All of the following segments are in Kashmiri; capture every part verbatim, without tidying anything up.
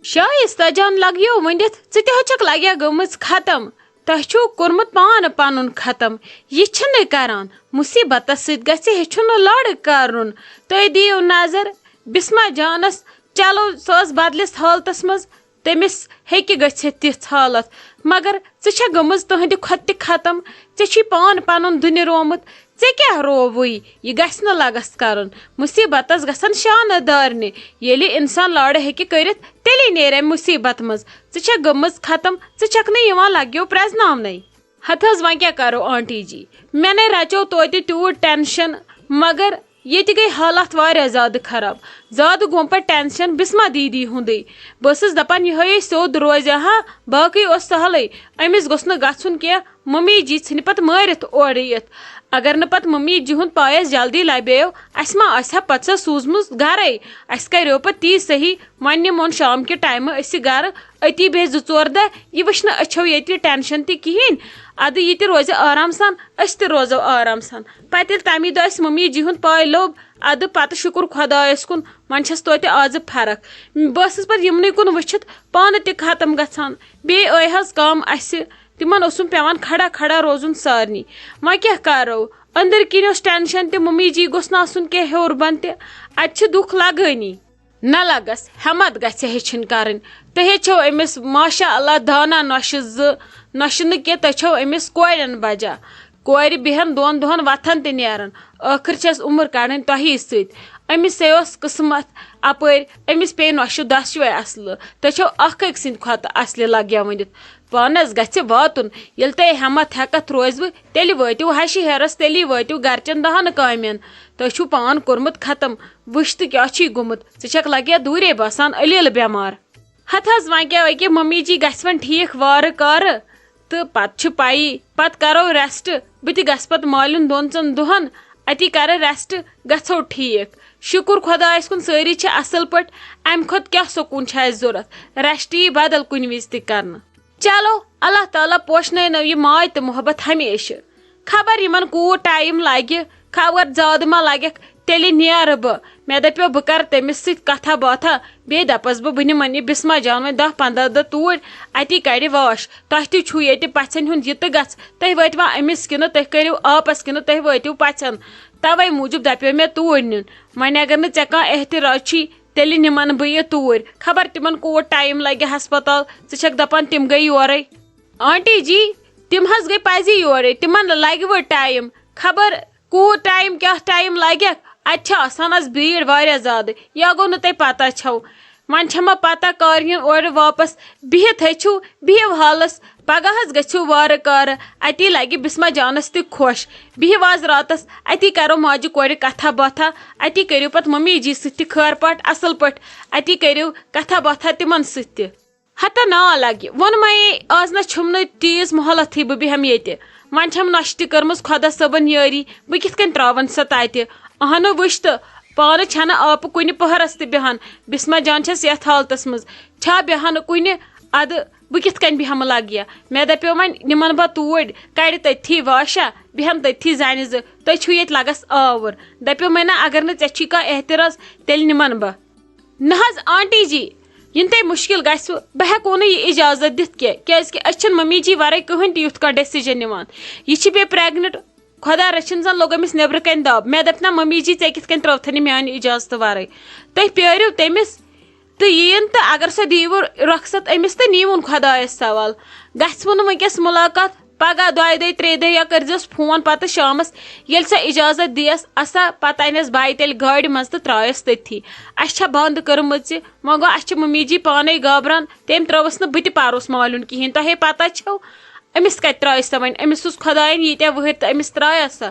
شایستہ جان، لگیو ؤنِتھ، ژٕ تہِ ہا چھکھ لگیا گٔمٕژ ختم۔ تۄہہِ چھُو کوٚرمُت پانہٕ پنُن ختم۔ یہِ چھِنہٕ کران۔ مُصیبتس سۭتۍ گژھِ ہیٚچھُن نہٕ لڑ کرُن۔ تُہۍ دِیِو نظر بسمہ جانس۔ چلو، سۄ ٲس بدلِس حالتس منٛز، تٔمِس ہیٚکہِ گٔژھِتھ تِژھ حالت، مگر ژٕ چھےٚ گٔمٕژ تُہنٛدِ کھۄتہٕ تہِ ختم۔ ژےٚ چھُے پان پنُن دُنہِ روومُت۔ ژےٚ کیٛاہ رووُے؟ یہِ گژھِ نہٕ لگس کرُن۔ مُصیبتس گژھن شانہٕ دارنہِ۔ ییٚلہِ انسان لڑ ہیٚکہِ کٔرِتھ، تیٚلی نیرِ امہِ مُصیبت منٛز۔ ژٕ چھےٚ گٔمٕژ ختم، ژٕ چھکھ نہٕ یِوان لگیو پرٛزناونَے۔ ہتہٕ حظ، وۄنۍ کیٛاہ کرو آنٹی جی؟ مےٚ نے رچیو توتہِ تیوٗت ٹینشن، مگر ییٚتہِ گٔے حالات واریاہ زیادٕ خراب۔ زیادٕ گوٚم پتہٕ ٹینشن بسمہ دیدی ہُنٛدُے۔ بہٕ ٲسٕس دپان یِہوٚے سیوٚد روزِ ہا، باقٕے اوس سہلٕے۔ أمِس گوٚژھ نہٕ گژھُن کینٛہہ، ممی جی ژھٕنہِ پتہٕ مٲرِتھ اورٕ یِتھ۔ اگر نہٕ پتہٕ ممی جی ہُنٛد پایس جلدی لبیو، اسہِ ما آسہِ ہا پتہٕ سۄ سوٗزمٕژ گرے؟ اسہِ کریو پتہٕ تی صحیح۔ وۄنۍ نِمون شام کہِ ٹایمہٕ أسۍ یہِ گرٕ، أتی بیٚہہِ زٕ ژور دۄہ، یہِ وٕچھنہٕ أچھو ییٚتہِ ٹینشن تہِ کِہیٖنۍ۔ ادٕ یہِ تہِ روزِ آرام سان، أسۍ تہِ روزو آرام سان۔ پتہٕ ییٚلہِ تمی دۄہ اَسہِ ممی جی ہُنٛد پاے لوٚب، ادٕ پتہٕ شُکُر خۄدایس کُن، وۄنۍ چھس توتہِ آزٕ فرق۔ بہٕ ٲسٕس پتہٕ یِمنٕے کُن وٕچھِتھ پانہٕ تہِ ختم گژھان۔ بیٚیہِ ٲے حظ کٲم اَسہِ، تِمن اوسُم پٮ۪وان کھڑا کھڑا روزُن سارنٕے۔ وۄنۍ کیٛاہ کرو؟ أنٛدٕرۍ کِنۍ اوس ٹینشن تہِ، ممی جی گوٚژھ نہٕ آسُن کینٛہہ ہیوٚر بۄن تہِ۔ اتہِ چھِ دُکھ لگٲنی۔ نہ لگس، ہمت گژھِ ہیٚچھِنۍ کرٕنۍ۔ تُہۍ ہے چھِو أمِس ماشاء اللہ دانا نۄشہِ زٕ، نۄشہِ نہٕ کینٛہہ، تُہۍ چھِو أمِس کورٮ۪ن بجا۔ کورِ بیہن دۄن دۄہن وتھن تہِ نیرن، ٲخٕر چھس عمر کڑٕنۍ تۄہی سۭتۍ۔ أمِس ہے اوس قسمت اپٲرۍ، أمِس پیٚیہِ نۄشہِ دۄشوے اصلہٕ۔ تُہۍ چھِو اکھ أکۍ سٕنٛدِ کھۄتہٕ اصلہِ لگیا ؤنِتھ۔ پانس گژھِ واتُن۔ ییٚلہِ تۄہہِ ہمت ہٮ۪کتھ روزوٕ، تیٚلہِ وٲتِو ہشہِ ہیرس، تیٚلی وٲتِو گرچٮ۪ن دہن کامٮ۪ن۔ تۄہہِ چھُو پان کوٚرمُت ختم۔ وٕچھ تہٕ کیٛاہ چھُے گوٚمُت؟ ژٕ چھکھ لگیا دوٗرے باسان علیل بٮ۪مار۔ ہتہٕ حظ، وۄنۍ کیٛاہ، أکہِ ممی جی گژھِ وۄنۍ ٹھیٖک وارٕ کارٕ، تہٕ پتہٕ چھِ پَیی، پتہٕ کرو ریسٹ۔ بہٕ تہِ گژھٕ پتہٕ مالیُن دۄن ژۄن دۄہن، اتی کرٕ ریسٹ، گژھو ٹھیٖک۔ شُکُر خۄدایس کُن، سٲری چھِ اصل پٲٹھۍ۔ امہِ کھۄتہٕ کیٛاہ سکوٗن چھُ اسہِ ضوٚرتھ؟ ریسٹ یی بدل کُنہِ وِزِ تہِ کرنہٕ۔ چلو، اللہ تعالیٰ پوشنٲینو یہِ ماے تہٕ محبت ہمیشہٕ۔ خبر یِمن کوٗت ٹایم لگہِ، خبر زیادٕ ما لگٮ۪کھ، تیٚلہِ نیرٕ بہٕ۔ مےٚ دپیو بہٕ کرٕ تٔمِس سۭتۍ کتھا باتھا، بیٚیہِ دپس بہٕ بہٕ نِمن یہِ بسمہ جان وۄنۍ دہ پنٛداہ دۄہ توٗرۍ، اتی کرِ واش۔ تۄہہِ تہِ چھُو ییٚتہِ پژھٮ۪ن ہُنٛد یہِ تہٕ گژھ، تُہۍ وٲتوا أمِس کِنہٕ تُہۍ کٔرِو آپس کِنہٕ تُہۍ وٲتِو پژھٮ۪ن؟ توے موٗجوٗب دپیو مےٚ توٗرۍ نیُن۔ وۄنۍ اگر نہٕ ژےٚ کانٛہہ احتراز چھی، تیٚلہِ نِمن بہٕ یہِ توٗرۍ۔ خبر تِمن کوٗت ٹایم لگہِ ہسپتال، ژٕ چھکھ دپان تِم گٔے یورے۔ آنٹی جی، تِم حظ گٔے پزی یورے، تِمن لگہِ وۄنۍ ٹایم۔ خبر کوٗت ٹایم، کیٛاہ ٹایم لگٮ۪کھ؟ اتہِ چھِ آسان از بیٖڑ واریاہ زیادٕ، یا گوٚو نہٕ تۄہہِ پتہ چھو۔ وۄنۍ چھےٚ مےٚ پتہ کر یِن اورٕ واپس۔ بِہِتھ ہیٚچھِو، بِہِو حالس۔ پگاہ حظ گٔژھِو وارٕ کارٕ، اتی لگہِ بسمہ جانس تہِ خۄش۔ بِہِو آز راتس، اتی کرو ماجہِ کورِ کتھا باتھا، اتی کٔرِو پتہٕ ممی جی سۭتۍ تہِ خٲر پاٹھۍ اصل پٲٹھۍ، اتی کٔرِو کتھا باتھا تِمن سۭتۍ تہِ۔ ہتا نا لگہِ، ووٚنمَے، آز نہ چھُم نہٕ تیٖژ مۄہلتھٕے بہٕ بیٚہمہٕ ییٚتہِ۔ وۄنۍ چھَم نۄشہِ تہِ کٔرمٕژ خۄدا صٲبن یٲری، بہٕ کِتھ کٔنۍ ترٛاوَن سۄ تَتہِ؟ اہنُو وٕچھ تہٕ، پانہٕ چھَنہٕ آپہٕ کُنہِ پٔہرَس تہِ بیٚہان۔ بسمہ جان چھَس یَتھ حالتَس منٛز، چھا بیٚہان کُنہِ؟ اَدٕ بہٕ کِتھ کٔنۍ بیٚہمہٕ لگہِ؟ مےٚ دَپیو وۄنۍ نِمَن بہٕ توٗرۍ، کَڑِ تٔتھی واشا، بیٚہن تٔتھی زَنہِ زٕ، تُہۍ چھِو ییٚتہِ لگس آوُر۔ دَپیو مےٚ نہ، اگر نہٕ ژےٚ چھی کانٛہہ احتراز، تیٚلہِ نِمَن بہٕ۔ نہ حظ آنٹی جی، یِنہٕ تۄہہِ مُشکِل گژھِوٕ، بہٕ ہٮ۪کو نہٕ یہِ اجازت دِتھ کینٛہہ، کیازِ کہِ أسۍ چھِنہٕ ممی جی ورٲے کٕہٕنۍ تہِ یُتھ کانٛہہ ڈیسیجن نِوان۔ یہِ چھِ بیٚیہِ پریگننٹ، خۄدا رٔچھِنۍ زن لوٚگ أمِس نیٚبرٕ کنہِ دب۔ مےٚ دپہِ نہ ممی جی، ژےٚ کِتھ کٔنۍ ترٲوتھن یہِ میانہِ اجازتہٕ ورٲے؟ تُہۍ پیٲرِو تٔمِس تہٕ یِیِن، تہٕ اگر سۄ دیٖوٕ رۄخصت أمِس تہٕ نیٖوُن خۄدایس سوال۔ گژھِ وُن وٕنکیٚس مُلاقات؟ پگاہ دۄیہِ دۄہہِ، ترٛیٚیہِ دۄہہِ یا کٔرۍزیوس فون پتہٕ شامس، ییٚلہِ سۄ اجازت دِیس۔ اسا پتہٕ انٮ۪س بایہِ تیٚلہِ گاڑِ منٛز تہٕ ترٛایس تٔتھی۔ اسہِ چھےٚ بنٛد کٔرمٕژ یہِ، وۄنۍ گوٚو اسہِ چھِ ممی جی پانے گابران، تٔمۍ ترٛٲوٕس نہٕ بہٕ تہِ پروس مالیُن کِہیٖنۍ۔ تۄہے پتہ چھو أمِس کتہِ ترٛایہِ سۄ وۄنۍ؟ أمِس سوٗز خۄداین ییٖتیٛاہ وٕہٕرۍ تہٕ أمِس ترٛایہ سۄ۔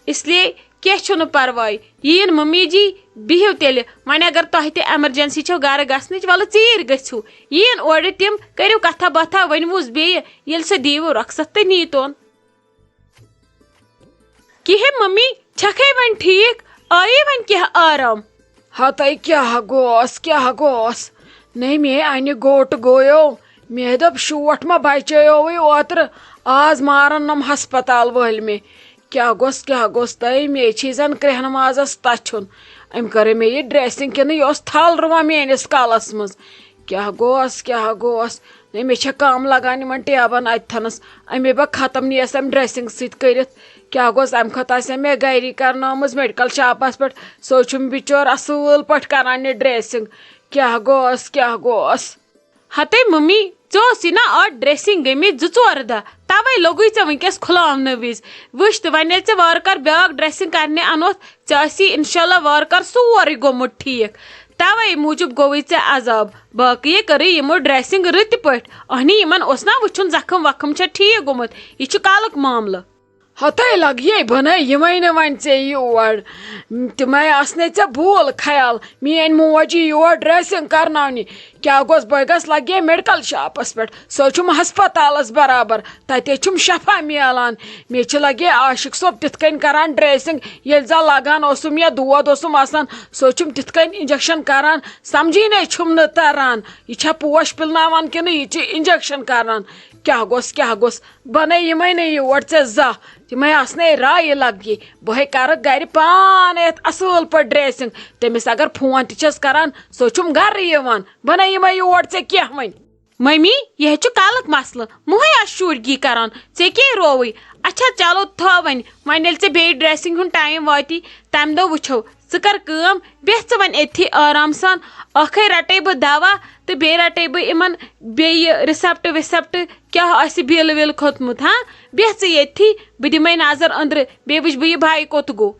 اس لیے کینٛہہ چھُنہٕ پرواے، یِیِن ممی جی، بِہِو تیٚلہِ۔ وۄنۍ اگر تۄہہِ تہِ ایمرجنسی چھو گرٕ گژھنٕچ، ولہٕ ژیٖرۍ گٔژھِو۔ یِیِن اورٕ تِم، کٔرِو کتھا باتھا، ؤنِوُس بیٚیہِ، ییٚلہِ سۄ دیٖوٕ رۄخصت تہٕ نیٖتون۔ کِہے ممی، چھکھے وۄنۍ ٹھیٖک؟ آیی وۄنۍ کینٛہہ آرام؟ ہتے کیٛاہ گوس، کیٛاہ گوس؟ نے مے انہِ گوٚٹ گویو۔ مے دوٚپ شوٹھ ما بچیووٕے اوترٕ، آز مارن نۄم ہسپتال وٲلۍ مے۔ کیٛاہ گوٚژھ، کیٛاہ گوٚژھ تۄہہِ؟ مے چھی زن کرٛیٚہنہٕ مازس تچھُن۔ أمۍ کٔر مےٚ یہِ ڈریسنگ کِنہٕ یہِ اوس تھل رُوان میٲنِس کلس منٛز؟ کیٛاہ گوس، کیٛاہ گوس؟ ہے، مےٚ چھےٚ کٲم لگان یِمن ٹیبن اتہِ تھنس۔ اَمے بہ ختم نیس أمۍ dressing سۭتۍ کٔرِتھ۔ کیٛاہ گوس، اَمہِ کھۄتہٕ آسہِ ہا مےٚ گری کرنٲومٕژ میڈیکل شاپس پٮ۪ٹھ۔ سُہ چھُم بِچور اصۭل پٲٹھۍ کران یہِ dressing۔ کیٛاہ گوس، کیٛاہ گوس؟ ہتے ممی، ژےٚ اوسُے نا اتھ dressing گٔمٕتۍ زٕ ژور دۄہ، توے لوٚگُے ژےٚ وٕنکیٚس کھُلاونہٕ وِزِ۔ وٕچھ تہٕ وۄنۍ ییٚلہِ ژےٚ وارٕ کارٕ بیٛاکھ dressing کرنہِ انوتھ، ژےٚ آسی انشاءاللہ وارٕ کارٕ سورُے گوٚمُت ٹھیٖک۔ توے موٗجوٗب گوٚوُے ژےٚ عذاب۔ باقٕے کٔرٕے یِمو dressing رٕتۍ پٲٹھۍ۔ اہنی، یِمن اوس نا وٕچھُن زخم وخم چھا ٹھیٖک گوٚمُت، یہِ چھُ کلُک معاملہٕ۔ ہتے لگیے بنے یِمے نہٕ وۄنۍ ژےٚ یور۔ تِمے آسنے ژےٚ بول خیال۔ میٲنۍ موج یی یور dressing کرناونہِ۔ کیٛاہ گوٚژھ، بہٕ گژھٕ لگے میڈیکل شاپس پٮ۪ٹھ۔ سُہ چھُم ہسپتالس برابر۔ تتے چھُم شفا میلان۔ مےٚ چھِ لگے عاشق صٲب تِتھ کٔنۍ کران dressing۔ ییٚلہِ زن لگان اوسُم یا دود اوسُم آسان، سُہ چھُم تِتھ کٔنۍ injection کران۔ سمجھی نے چھُم نہٕ تران۔ یہِ چھا پوش پِلناوان کِنہٕ یہِ چھِ injection کران؟ کیٛاہ گوٚژھ، کیٛاہ گوٚژھ؟ بنے یِمے نہٕ یور ژےٚ زانٛہہ۔ تِمے آسنے رایہِ لگہِ۔ بہے کرٕ گرِ پانے یتھ اصل پٲٹھۍ dressing۔ تٔمِس اگر فون تہِ چھس کران، سُہ چھُم گرٕ یِوان۔ بنے یِمے یور ژےٚ کینٛہہ وۄنۍ۔ ممی، یہِ ہے چھُ کلُک مسلہٕ۔ مہے آس شُرۍ گی کران۔ ژےٚ کیٛاہ رووٕے؟ اچھا، چلو تھاو وۄنۍ۔ وۄنۍ ییٚلہِ ژےٚ بیٚیہِ dressing ہُنٛد time واتی، تمہِ دۄہ وٕچھو۔ ژٕ کر کٲم، بیٚہہ ژٕ وۄنۍ أتھی آرام سان۔ ٲخٕے رٹے بہٕ دوا تہٕ بیٚیہِ رٹے بہٕ یِمن بیٚیہِ receptہٕ وِسیپٹہٕ کیٛاہ آسہِ بِل وِل کھوٚتمُت، ہاں؟ بیٚہہ ژٕ ییٚتھی، بہٕ دِمے نظر أنٛدرٕ، بیٚیہِ وٕچھِ بہٕ یہِ بھاے کوٚت گوٚو۔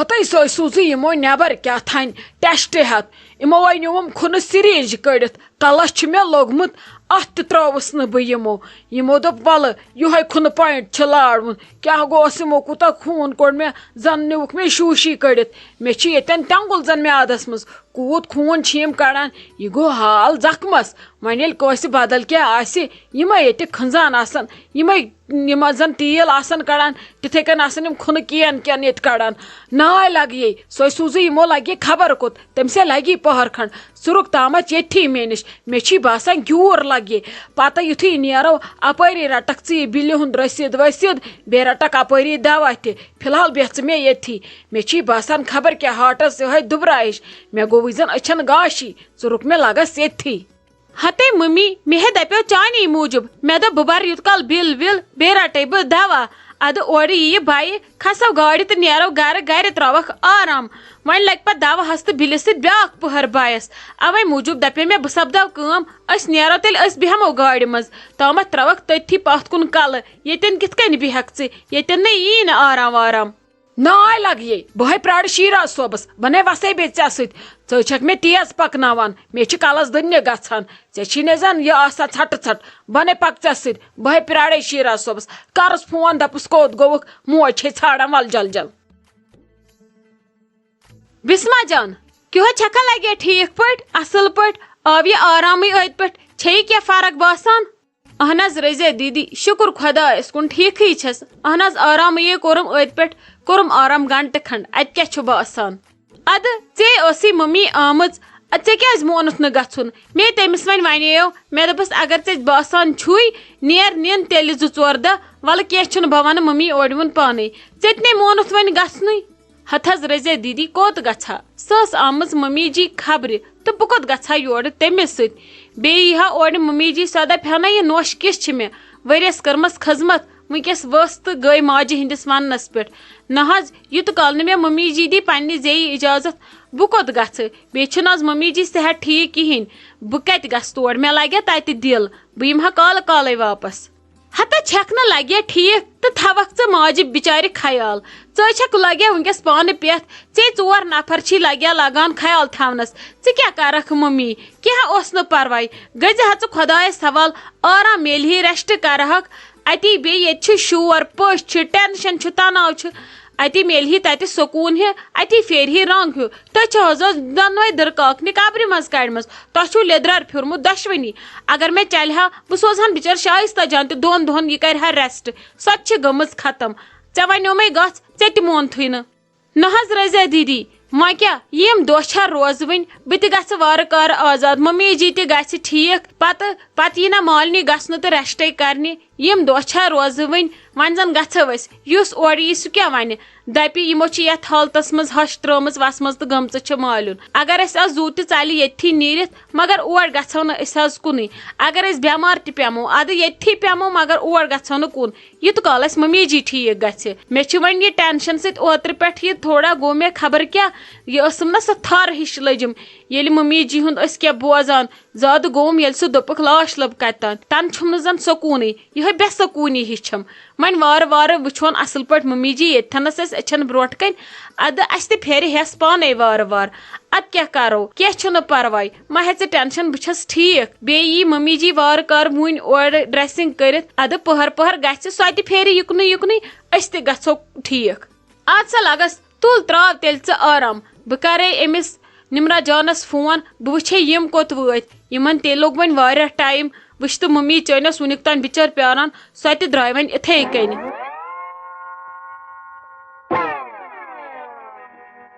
ہتے سۄے سوٗزٕے یِمو نٮ۪بر کیٛاہ تھانۍ test ہٮ۪تھ۔ یِمو ہے نیوٗم خوٗنہٕ syringe کٔڑِتھ، کلس چھُ مےٚ لوٚگمُت، اتھ تہِ ترٛٲوٕس نہٕ بہٕ یِمو۔ یِمو دوٚپ، "ولہٕ، یِہوٚے خوٗنہٕ point چھُ لارُن۔" کیٛاہ گوٚوس، یِمو کوٗتاہ خوٗن کوٚڑ مےٚ، زن نیوٗکھ مےٚ شوٗشی کٔڑِتھ۔ مےٚ چھِ ییٚتٮ۪ن تٮ۪نٛگُل زن میادس منٛز۔ کوٗت خوٗن چھِ یِم کڑان، یہِ گوٚو حال زخمس۔ وۄنۍ ییٚلہِ کٲنٛسہِ بدل کینٛہہ آسہِ، یِمے ییٚتہِ کھنٛزان آسن، یِمے یِم زن تیٖل آسن کڑان، تِتھے کٔنۍ آسن یِم خوٗنہٕ کین کین ییٚتہِ کڑان۔ ناے لگہِ یے، سۄے سوٗزٕے یِمو لگہِ خبر کوٚت، تٔمۍ سٕے لگہِ پہر کھنڈ۔ ژٕ رُک تامتھ ییٚتھی مےٚ نِش، مےٚ چھی باسان گیوٗر لگہِ یے۔ پتہٕ یُتھُے نیرو، اپٲری رٹکھ ژٕ یہِ بِلہِ ہُنٛد رسیٖد ؤسیٖد، بیٚیہِ رٹکھ اپٲری دوا تہِ۔ فی الحال بیٚہہ ژٕ مےٚ ییٚتھی۔ مےٚ چھی باسان خبر کیٛاہ ہارٹس یِہوٚے دُبرایِش۔ مےٚ گوٚوٕے زن أچھن گاشی۔ ژٕ رُک مےٚ لگس ییٚتھی۔ ہتے ممی، مےٚ ہے دپیو چانے موٗجوٗب۔ مےٚ دوٚپ بہٕ برٕ یوٗت کال بِل وِل، بیٚیہِ رٹے بہٕ دوا۔ ادٕ اورٕ یِیہِ بایہِ، کھسو گاڑِ تہٕ نیرو گرٕ، گرِ ترٛاوکھ آرام۔ وۄنۍ لگہِ پتہٕ دوہس تہٕ بِلہِ سۭتۍ بیٛاکھ پٔہر بایس۔ اوے موٗجوٗب دپے مےٚ بہٕ سپداو کٲم، أسۍ نیرو تیٚلہِ، أسۍ بیٚہمو گاڑِ منٛز۔ تامتھ ترٛاوکھ تٔتھی پتھ کُن کلہٕ، ییٚتٮ۪ن کِتھ کٔنۍ بیٚہکھ ژٕ؟ ییٚتٮ۪ن نے یی نہٕ آرام وارام۔ ناے لگیے، بہے پرارٕ شیراز صٲبس، بنے وسے بیٚیہِ ژےٚ سۭتۍ۔ ژٕ چھکھ مےٚ تیز پکناوان، مےٚ چھِ کلس دٕنہِ گژھان۔ ژےٚ چھی نہٕ زن یہِ آسان ژھٹہٕ ژھٹ۔ بنے پک ژےٚ سۭتۍ، بہے پرارے شیراز صٲبس۔ کرس فون، دپس کوٚت گوٚوُکھ، موج چھے ژھانڈان، ول جل جل۔ بسمہ جان، کیُہو چھکھا لگے ٹھیک پٲٹھۍ، اصل پٲٹھۍ؟ آو یہِ آرامٕے أتۍ پٮ۪ٹھ؟ چھیہِ کینٛہہ فرق باسان؟ اہن حظ رضیہ دیدی، شکر خدایس کُن ٹھیکھٕے چھس۔ اہن حظ آرامٕے کوٚرُم أتۍ پٮ۪ٹھ، کوٚرُم آرام گنٹہٕ کھنڈ، اتہِ کیٛاہ چھُ باسان؟ ادٕ ژے ٲسٕے ممی آمٕژ، ادٕ ژےٚ کیٛازِ مونُتھ نہٕ گژھُن؟ مے تٔمِس وۄنۍ ونیو، مےٚ دوٚپُس اگر ژےٚ باسان چھُے، نیر نِن تیٚلہِ زٕ ژور دۄہ، ولہٕ کینٛہہ چھُنہٕ، بہٕ ونہٕ ممی اورٕ یِوُن پانے۔ ژےٚ تہِ نے مونُتھ وۄنۍ گژھنُے۔ ہتہٕ حظ رضیہ دیدی کوٚت گژھِ ہا؟ سۄ ٲس آمٕژ ممی جی خبرِ، تہٕ بہٕ کوٚت گژھٕ ہا یورٕ تٔمِس سۭتۍ؟ بیٚیہِ یی ہا اورٕ ممی جی، سۄ دپہِ ہا نہ یہِ نوش کِژھ چھِ مےٚ، ؤریس کٔرمٕژ خدمت، وٕنکیٚس ؤژھ تہٕ گٔے ماجہِ ہٕنٛدِس وننس پٮ۪ٹھ۔ نہ حظ، یوٗت کال نہٕ مےٚ ممی جی دی پننہِ زیٚیہِ اجازت، بہٕ کوٚت گژھٕ؟ بیٚیہِ چھُنہٕ از ممی جی صحت ٹھیٖک کِہیٖنۍ، بہٕ کتہِ گژھٕ تور؟ مےٚ لگہِ تتہِ دِل، بہٕ یِمہٕ ہا کالہٕ کالے واپس۔ ہتا چھکھ نہٕ لگے ٹھیک تہٕ تھاوکھ ژٕ ماجہِ بچارِ خیال۔ ژٕ چھکھ لگے وٕنکیٚس پانہٕ پٮ۪تھ، ژے ژور نفر چھی لگے لگان خیال تھاونس۔ ژٕ کیٛاہ کرکھ ممی؟ کینٛہہ اوس نہٕ پرواے، گٔژھۍ ہا ژٕ خۄدایس حوال، آرام میلہِ ہے، rest کرہکھ اتی۔ بیٚیہِ ییٚتہِ چھُ شور، پٔژھۍ چھِ، tension چھُ، تناو چھُ، اتی میلہِ ہے تتہِ سکوٗن ہیوٗ، اتی پھیرِ ہے رنگ ہیوٗ۔ تُہۍ چھِو حظ دۄنوَے دٕرکاکنہِ قبرِ منٛز کڑِمٕژ؟ تۄہہِ چھُو لیٚدرار پھیوٗرمُت دۄشوٕنی۔ اگر مےٚ چلہِ ہا، بہٕ سوزہن بِچٲر شایستہ جان تہِ دۄن دۄہن، یہِ کرِ ہا rest۔ سۄ تہِ چھِ گٔمٕژ ختم۔ ژےٚ ونیومے گژھ، ژےٚ تہِ مونتھٕے نہٕ۔ نہ حظ رضیہ دیدی، وۄنۍ کیٛاہ، یِم دۄہ چھا روزوٕنۍ؟ بہٕ تہِ گژھٕ وارٕ کارٕ آزاد، ممی جی تہِ گژھِ ٹھیٖک۔ پتہٕ پتہٕ یی نہ مالنی گژھنہٕ تہٕ ریسٹے کرنہِ۔ یِم دۄہ چھا روزٕ وٕنۍ؟ وۄنۍ زن گژھو أسۍ، یُس اورٕ یی سُہ کیٛاہ ونہِ؟ دپہِ یِمو چھِ یتھ حالتس منٛز ہش ترٲومٕژ وسمٕژ تہٕ گٔمژٕ چھِ مالیُن۔ اگر اسہِ آز زُو تہِ ژلہِ ییٚتھی نیٖرِتھ، مگر اور گژھو نہٕ أسۍ حظ کُنُے۔ اگر أسۍ بٮ۪مار تہِ پیمو، ادٕ ییٚتھی پیمو، مگر اور گژھو نہٕ کُن، یوٗت کال اسہِ ممی جی ٹھیٖک گژھِ۔ مےٚ چھِ وۄنۍ یہِ ٹینشن سۭتۍ اوترٕ پٮ۪ٹھ یہِ تھوڑا گوٚو مےٚ خبر کیٛاہ، یہِ ٲسٕم نہ سۄ تھر ہِش لٔجِم۔ ییٚلہِ ممی جی ہُنٛد أسۍ کیٛاہ بوزان، زیادٕ گوٚوُم ییٚلہِ سُہ دوٚپُکھ لاش لٔب کتہِ تام، تنہٕ چھُم نہٕ زن سکوٗنٕے، یِہوٚے بے سکوٗنی ہِش چھَم۔ وۄنۍ وارٕ وارٕ وٕچھون اصل پٲٹھۍ ممی جی ییٚتھٮ۪نس اَسہِ أچھن برونٛٹھ کنۍ، ادٕ اَسہِ تہِ پھیرِ ہٮ۪س پانے وارٕ وارٕ۔ ادٕ کیٛاہ کرو، کینٛہہ چھُنہٕ پرواے، مہ ہےٚ ژٕ ٹینشن، بہٕ چھَس ٹھیٖک۔ بیٚیہِ یی ممی جی وارٕ کارٕ وُنۍ اورٕ ڈریسنگ کٔرِتھ، ادٕ پٔہر پٔہر گژھِ سۄ تہِ پھیرِ یُکنُے یُکنُے، أسۍ تہِ گژھو ٹھیٖک۔ اد سا لگس، تُل تراو تیٚلہِ ژٕ آرام، بہٕ کرے أمِس نمرہ جانس فون، بہٕ وٕچھے یِم کوٚت وٲتۍ۔ یِمن تہِ لوٚگ وۄنۍ واریاہ ٹایم، وٕچھ تہٕ ممی چٲنۍ ٲس وُنیُک تام بِچٲر پیاران، سۄ تہِ درٛاے وۄنۍ اِتھے کٔنۍ۔